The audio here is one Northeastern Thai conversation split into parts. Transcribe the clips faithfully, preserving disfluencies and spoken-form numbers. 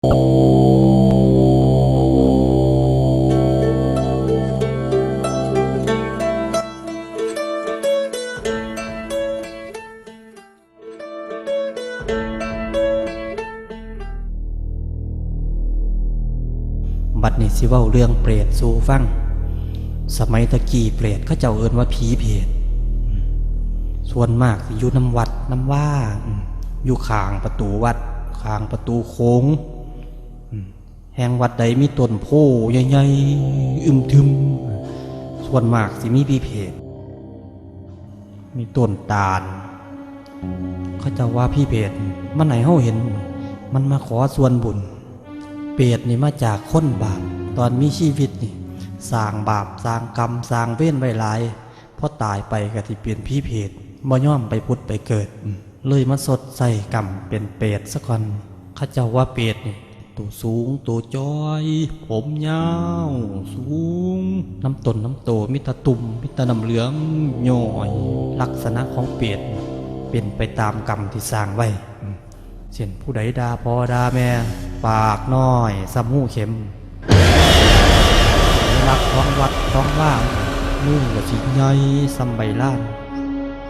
บัดนี้สิเว้าเรื่องเปรตสู่ฟัง สมัยตะกี้เปรตเขาเจ้าเอิ้นว่าผีเปรต ส่วนมากสิอยู่นำวัดนำวา อยู่ข้างประตูวัด ข้างประตูโขง แห่งวัดใดมีต้นโพธิ์ใหญ่ๆ อึมครึม ส่วนมากสิมีผีเปรต มีต้นตาล เขาเจ้าว่าผีเปรตมันให้เฮาเห็น มันมาขอส่วนบุญ เปรตนี่มาจากคนบาป ตอนมีชีวิตนี่ สร้างบาป สร้างกรรม สร้างเวรไว้หลาย พอตายไปก็สิเป็นผีเปรต บ่ยอมไปผุดไปเกิด เลยมาชดใช้กรรมเป็นเปรตซะก่อน เขาเจ้าว่าเปรตนี่ ตัวสูง ตัวจ้อย ผมยาว สูง นำตนนำโต มีแต่ตุ่ม มีแต่น้ำเหลืองย้อย ลักษณะของเปรตเป็นไปตามกรรมที่สร้างไว้ เช่นผู้ใดด่าพ่อด่าแม่ ปากน้อยส่ำฮูเข็ม ลักของวัดของวา มือก็สิใหญ่ส่ำใบลาน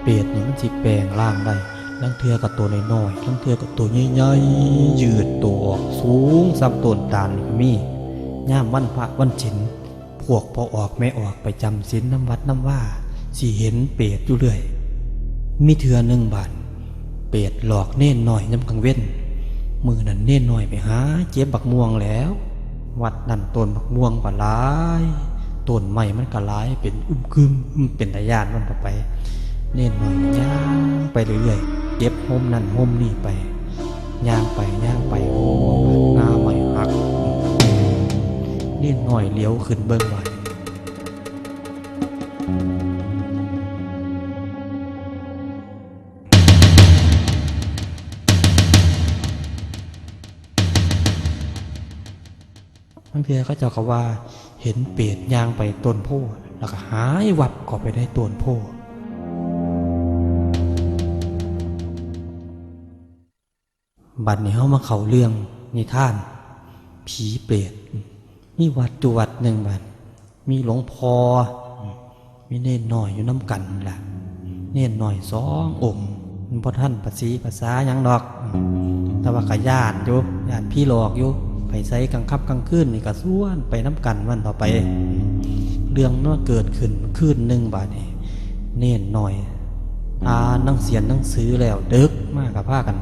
เปรตนี่มันสิแปลงร่างได้ ลางเทื่อก็ตัวน้อยๆ ลางเทื่อก็ตัวใหญ่ๆ ยืดตัวออกสูงส่ำต้นตาลก็มี ยามวันพระวันศีล พวกพ่อออกแม่ออกไปจำศีลนำวัดนำวา สิเห็นเปรตอยู่เรื่อย มีเทื่อหนึ่งบาด เปรตหลอกเณรน้อยยามกลางเว็น มื้อนั้นเณรน้อยไปหาเก็บบักม่วงแหล้ว วัดนั้นต้นบักม่วงก็หลาย ต้นไม้มันก็หลาย เป็นอึมครึม เป็นตาย้านมันเข้าไป เณรน้อยย่างไปเรื่อยๆ เก็บโฮมนั่นโฮมนี่ไป ย่างไปย่างไป โอ้ งาไม้หัก เณรน้อยเหลียวขึ้นเบิ่งบาด บางเทื่อเขาเจ้าก็ว่าเห็นเปรตย่างไปต้นโพธิ์ แล้วก็หายวับเข้าไปในต้นโพธิ์ บัดนี้เฮามาเข้าเรื่องนิทานผีเปรต มีวัดอยู่วัดหนึ่งบัด มีหลวงพ่อ มีเณรน้อยอยู่นำกันนั่นล่ะ เณรน้อยสององค์ มันบ่ทันภาษีภาษาหยังดอก แต่ว่าก็ย้านอยู่ ย้านผีหลอกอยู่ ไปไสกลางค่ำกลางคืนนี่ก็ชวนไปนำกันวันต่อไป เรื่องมันเกิดขึ้นคืนหนึ่งบาดนี้ เณรน้อย อ่านหนังเสียนหนังสือแล้ว ดึกมากก็พากัน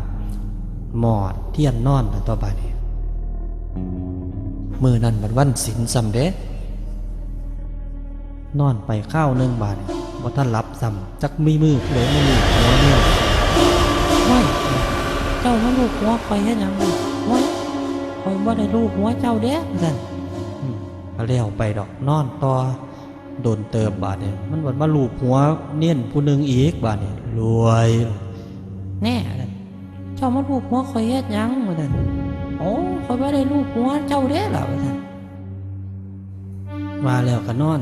มอดเทียนนอนแล้วต่อไปนี่ มื้อนั้นบัดวันศีลซ้ำเด้ นอนไปคราวหนึ่งบาดนี้ บ่ทันหลับซ้ำ จักมีมือผู้ใดมาลูบหัวเนี่ย "โอ้ย เจ้ามาลูบหัวข้อยเฮ็ดหยัง?" "โอ้ย ข้อยบ่ได้ลูบหัวเจ้าเด้" ว่าซั่น อืม ก็แล้วไปดอก นอนต่อ โดนเติบบาดนี้ มันบัดมาลูบหัวเณรผู้หนึ่งอีกบาดนี้ รวย "แน่ เจ้ามาลูบหัวข้อยเฮ็ดหยัง" ว่าซั่น "โอ้ ข้อยบ่ได้ลูบหัวเจ้าเด้ล่ะ" ว่าซั่น ว่าแล้วก็นอน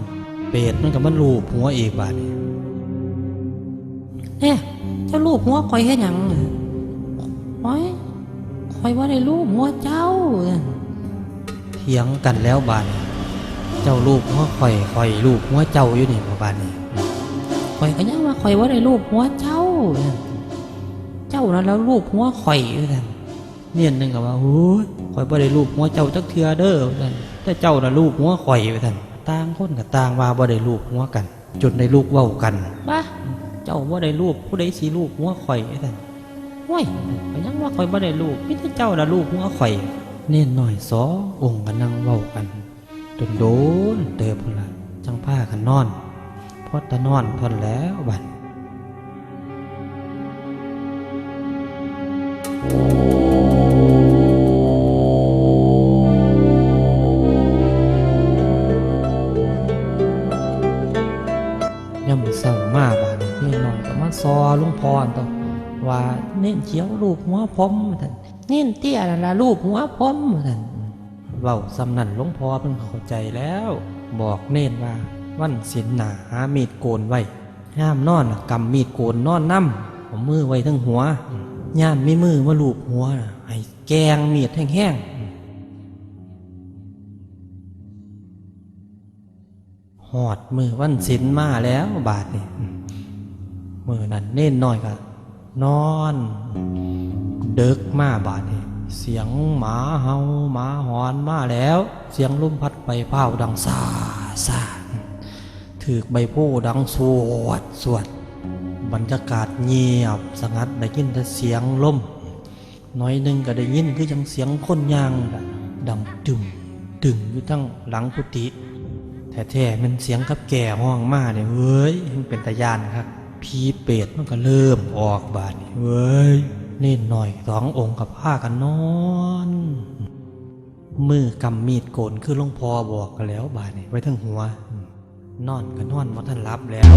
เปรตมันก็มาลูบหัวอีกบาดนี้ "แน่ เจ้าลูบหัวข้อยเฮ็ดหยัง" "โอ้ย ข้อยบ่ได้ลูบหัวเจ้า" ว่าซั่น เถียงกันแล้วบาดนี้ "เจ้าลูบหัวข้อย ข้อยลูบหัวเจ้าอยู่นี่บ่" บาดนี้ "ข้อยก็ยังว่าข้อยบ่ได้ลูบหัวเจ้า" ว่าซั่น "เจ้านั่นแหละลูบหัวข้อย" ว่าซั่น เณรหนึ่งก็ว่า "โอ้ย ข้อยบ่ได้ลูบหัวเจ้าจักเทื่อเด้อ" ว่าซั่น "แต่เจ้าน่ะลูบหัวข้อย" ว่าซั่น ต่างคนก็ต่างว่าบ่ได้ลูบหัวกัน จนได้ลุกเว้ากัน "บ้า เจ้าบ่ได้ลูบ ผู้ใดสิลูบหัวข้อย" ว่าซั่น "โอ้ย ก็ยังว่าข้อยบ่ได้ลูบ มีแต่เจ้าน่ะลูบหัวข้อย" เณรน้อยสององค์ก็นั่งเว้ากัน โดนๆ เติบพุ้นล่ะ จั่งพากันนอน พอแต่นอนเท่านั้นแล้วบัด ยามมื้อเช้ามาบาดนี้ เณรน้อยก็มาส่อหลวงพ่อตั๊ว ว่า "เณรเขียวลูบหัวผม" ว่าซั่น "เณรเตี้ยนั่นล่ะลูบหัวผม" ว่าซั่น เว้าส่ำนั้นหลวงพ่อเพิ่นเข้าใจแล้ว บอกเณรว่า "วันศีลหน้าหามีดโกนไว้ ยามนอนน่ะกำมีดโกนนอนนำ เอามือไว้เทิงหัว ยามมีมือมาลูบหัวน่ะ ให้แกว่งมีดแฮง ฮอดมื้อวันศีลมาแล้วบาดนี้ มื้อนั้นเณรน้อยก็นอน ดึกมาบาดนี้ เสียงหมาเห่าหมาหอนมาแล้ว เสียงลมพัดใบพร้าวดังซ่าซ่า ถืกใบโพธิ์ดังสวดสวด บรรยากาศเงียบสงัด ได้ยินแต่เสียงลม หน่อยหนึ่งก็ได้ยินคือจั่งเสียงคนย่าง ดังตึมตึมอยู่ทางหลังกุฏิ แท้ๆแม่นเสียงกับแก้ฮ้องมาเนี่ย เว้ย มันเป็นตาย้านคัก ผีเปรตมันก็เริ่มออกบาดนี้ เว้ย เณรน้อยสององค์ก็พากันนอน มือกำมีดโกนคือหลวงพ่อบอกกันแล้วบาดนี้ ไว้เทิงหัว นอนก็นอนบ่ทันหลับแล้ว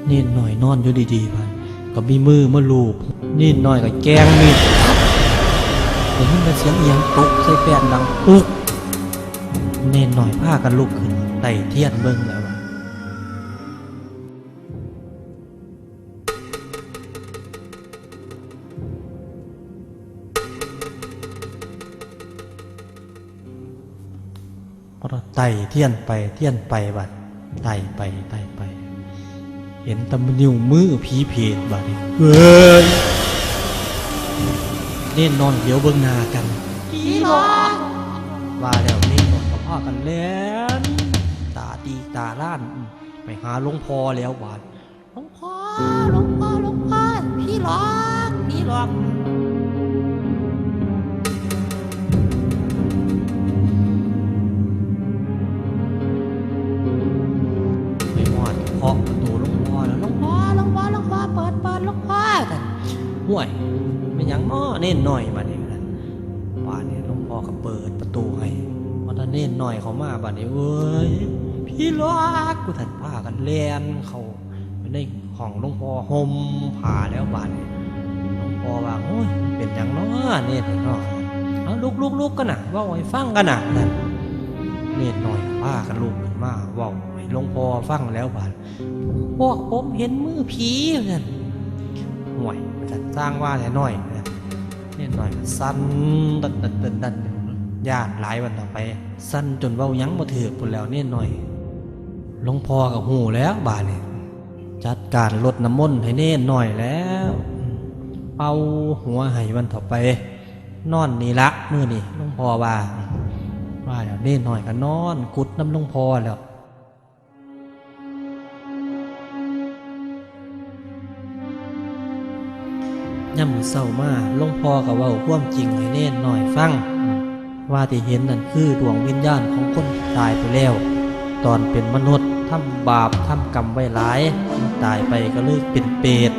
เณรน้อยนอนอยู่ดีๆ บาดก็มีมือมาลูบ เณรน้อยก็แกว่งมีด ได้ยินแต่เสียงอีหยังตกใส่แป้นดังปุ๊ก เณรน้อยพากันลุกขึ้นไต่เทียนเบิ่งแล้วว่า พอไต่เทียนไปเทียนไปบัด ไต่ไปไต่ไป เห็นแต่นิ้วมือผีเปรตบัดนี้ เฮ้ย เณรน้อยเหลียวเบิ่งหน้ากัน ผีหลอก ว่าแล้วเณรน้อยก็พากันแล่น ตาตีตาล้าน ไปหาหลวงพ่อแล้วบาด หลวงพ่อ หลวงพ่อ หลวงพ่อ ผีหลอก ผีหลอก ไปฮอดเคาะประตูหลวงพ่อแล้ว หลวงพ่อ หลวงพ่อ หลวงพ่อ เปิด เปิด หลวงพ่อ แต่ ห้วย แม่นหยังน้อเณรน้อยบาดนี้นะ บาดนี้หลวงพ่อก็เปิดประตูให้ พอตาเณรน้อยเข้ามาบาดนี้ เว้ย ผีหลอก กูทันพากันแล่นเข้าไปในห้องหลวงพ่อ ห่มผ้าแล้วบาดนี้ หลวงพ่อว่า โอ้ย มันเป็นหยังน้อเณรน้อย เอาลุกลุกลุกกันนะ เว้าให้ฟังกันนะ นั่น เณรน้อยพากันลุกขึ้นมา เว้าให้หลวงพ่อฟังแล้วบาด พวกผมเห็นมือผี นั่น ห่วย มันก็สร้างว่าแท้น้อย นั่น เณรน้อยก็สั่น ดันดันดันดัน ย้านหลายวันต่อไป สั่นจนเว้าหยังบ่ถืกพู้นแล้วเณรน้อย หลวงพ่อก็ฮู้แล้วบาดนี้ จัดการรดน้ำมนต์ให้เณรน้อยแล้ว เป่าหัวให้วันต่อไป นอนนี่ละมื้อนี้ หลวงพ่อว่า ว่าแล้วเณรน้อยก็นอนกุดนำหลวงพ่อแล้ว ยามมื้อเช้ามา หลวงพ่อก็เว้าความจริงให้เณรน้อยฟัง ว่าที่เห็นนั่นคือดวงวิญญาณของคนตายไปแล้ว ตอนเป็นมนุษย์ทำบาปทำกรรมไว้หลาย ตายไปก็เลยเป็นเปรต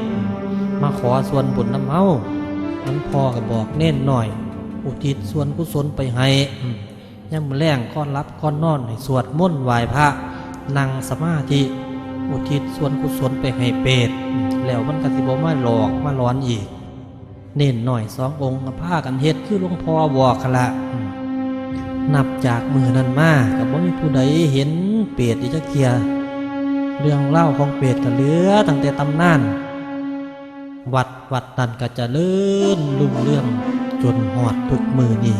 มาขอส่วนบุญนำเฮา หลวงพ่อก็บอกเณรน้อย อุทิศส่วนกุศลไปให้ ยามมื้อแลงก่อนหลับก่อนนอนให้สวดมนต์ไหว้พระ นั่งสมาธิ อุทิศส่วนกุศลไปให้เปรต แล้วมันก็สิบ่มาหลอกมาหลอนอีก เณรน้อยสององค์ก็พากันเฮ็ดคือหลวงพ่อบอกหั้นละ นับจากมื้อนั้นมาก็บ่มีผู้ใดเห็นเปรตอีกจักเทื่อ เรื่องราวของเปรตก็เหลือตั้งแต่ตำนาน วัดวัดนั้นก็เจริญรุ่งเรืองจนฮอดทุกมื้อนี้